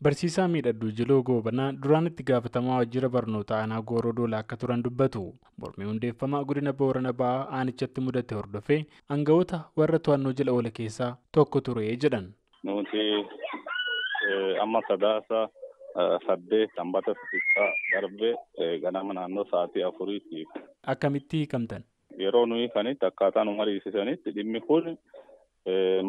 Barsiisaa Miidhagduu Jiloo Goobanaa duraan itti gaafatamaa waajjira barnoota aanaa Gooroo Doolaa akka turan dubbatu. Mormii hundeeffama godina Boorana Ba'aa aanichatti mudate hordofee aangawoota warra to'annoo jala oole keessaa tokko ture jedhan. Nuti amma sadaasa 8 sanbata xiqqaa darbe ganama naannoo sa'aatii 4:00. Akkamitti hiikamtan? Yeroo nuyi kanitti akkaataa nu mariisisanitti dhimmi kun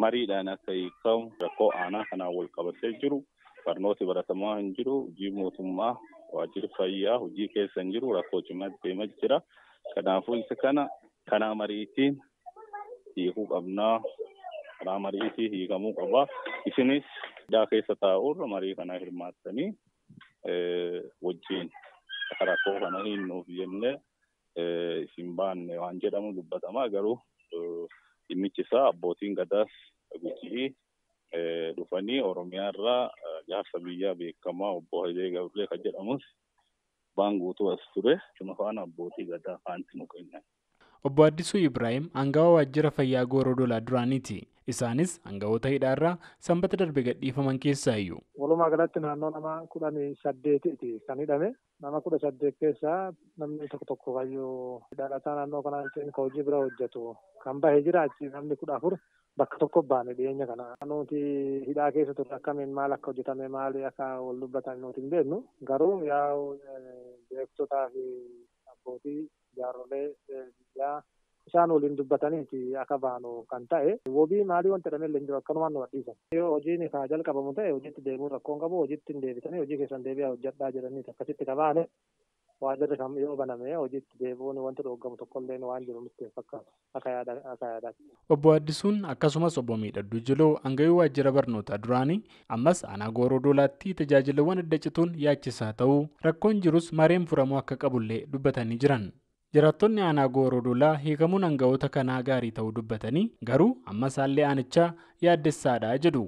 mariidhaan akka hiikamu rakkoo aanaa kanaan wal qabatee jiru. Barnooti baratamaa hin jiru, hojii mootummaa, waajjirri fayyaa hojii keessa hin jiru, rakkoo cimaa deemaa jira. Kanaafuu isa kana karaa mariitiin hiikuu qabnaa, karaa mariitiin hiikamuu qaba. Isinis hidhaa keessa taa'uurra marii kana hirmaattanii wajjin rakkoo kana hiiknuuf jennee isin baanne waan jedhamu dubbatamaa garuu dhimmichi isaa abbootiin gadaas Gujii dhufanii Oromiyaa irraa jaarsa biyyaa beekamaa obbo Hayilee Gabree kan jedhamus baan guutuu as ture. Cuma faana abbootii gadaa faanti nu kennan. Obbo Addisuu Ibrahim aangawa waajjira fayyaa Gooroo Doolaa duraaniiti. Isaanis aangawoota hidhaarraa sanbata darbe gadhiifaman keessaa iyyuu. Walumaa galatti naannoo nama 18 kan hidhame. Nama 18 keessaa namni tokko tokko kayyuu dhalataa naannoo kanaa kan hojii bira hojjetu kan bahee jira achi namni 14 bakka tokko baane dhiyeenya kana. Nuti hidhaa keessa turre akkamiin maal akka hojjetame maali akka wal dubbatan nuti hin beeknu garuu yaa'u beektotaa fi abbootii jaarrolee biyyaa isaan waliin dubbataniiti akka baanu kan ta'e wobii maalii wanta jedhamee illee hin jiru akkanumaan nu adhiisan. Yoo hojiin kaa jalqabamu ta'e hojiitti deemuun rakkoon qabu hojiitti hin deebitanii hojii keessan deebi'aa hojjedhaa jedhaniiti akkasitti qabaane waajjirri kam yoo baname hojiitti deebi'uun wanti dhoogamu tokkollee waan jiru nutti hin fakkaatu akka yaadaatti. Obbo Addisuun akkasumas obbo Miidhagduu Jiloo aangawii waajjira barnootaa duraanii ammas aanaa Gooroo Doolaatti tajaajilawwan adda cituun yaachisaa ta'uu rakkoon jirus mareen furamuu akka qabullee dubbatanii jiran. Jiraattonni aanaa Gooroo Doolaa hiikamuun aangawoota kanaa gaarii ta'uu dubbatanii garuu ammas haalli aanichaa yaaddessaadha jedhu.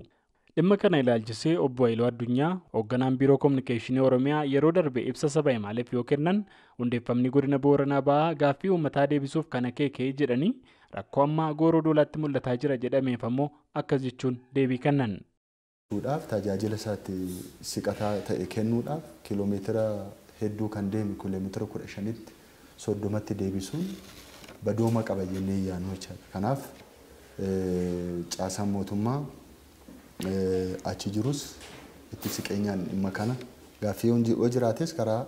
Dhimma kana ilaalchisee obbo Haayiluu Addunyaa hoogganaan biiroo kominikeeshinii Oromiyaa yeroo darbe ibsa saba himaaleef yoo kennan hundeeffamni godina Booranaa Ba'aa gaaffii uummataa deebisuuf kan akeekee jedhanii rakkoo ammaa Gooroo Doolaatti mul'ataa jira jedhameef ammoo akkas jechuun deebii kennan. Tajaajila isaatti siqataa ta'e kennuudhaaf kiiloomeetira hedduu kan deemu kiiloomeetira 15tti 30tti deebisuun badooma qaba jennee yaadnu jechaadha. Kanaaf caasaan mootummaa achi jirus itti siqeenyaan dhimma kana gaaffii yoo jiraates karaa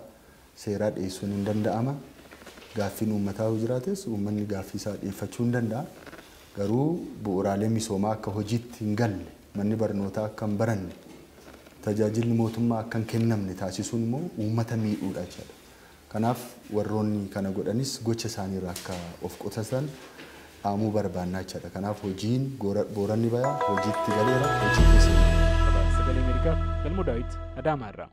seeraa dhiyeessuun hin danda'ama. Gaaffiin uummataa yoo jiraates uummanni gaaffii isaa dhiyeeffachuu hin danda'a. Garuu bu'uuraalee misoomaa akka hojiitti hin galle, manni barnootaa akka hin baranne, tajaajilli mootummaa akka hin kennamne taasisuun immoo uummata miidhuudha jechaadha. Kanaaf warroonni kana godhanis gocha isaaniirraa akka of qotatan dhaamuu barbaannaa jechaadha. Kanaaf hojiin Booranni Bayaa hojiitti galeera, hojii keessa jira. Sagalee Ameerikaaf Galmoo Daawit Adaamaa irraa.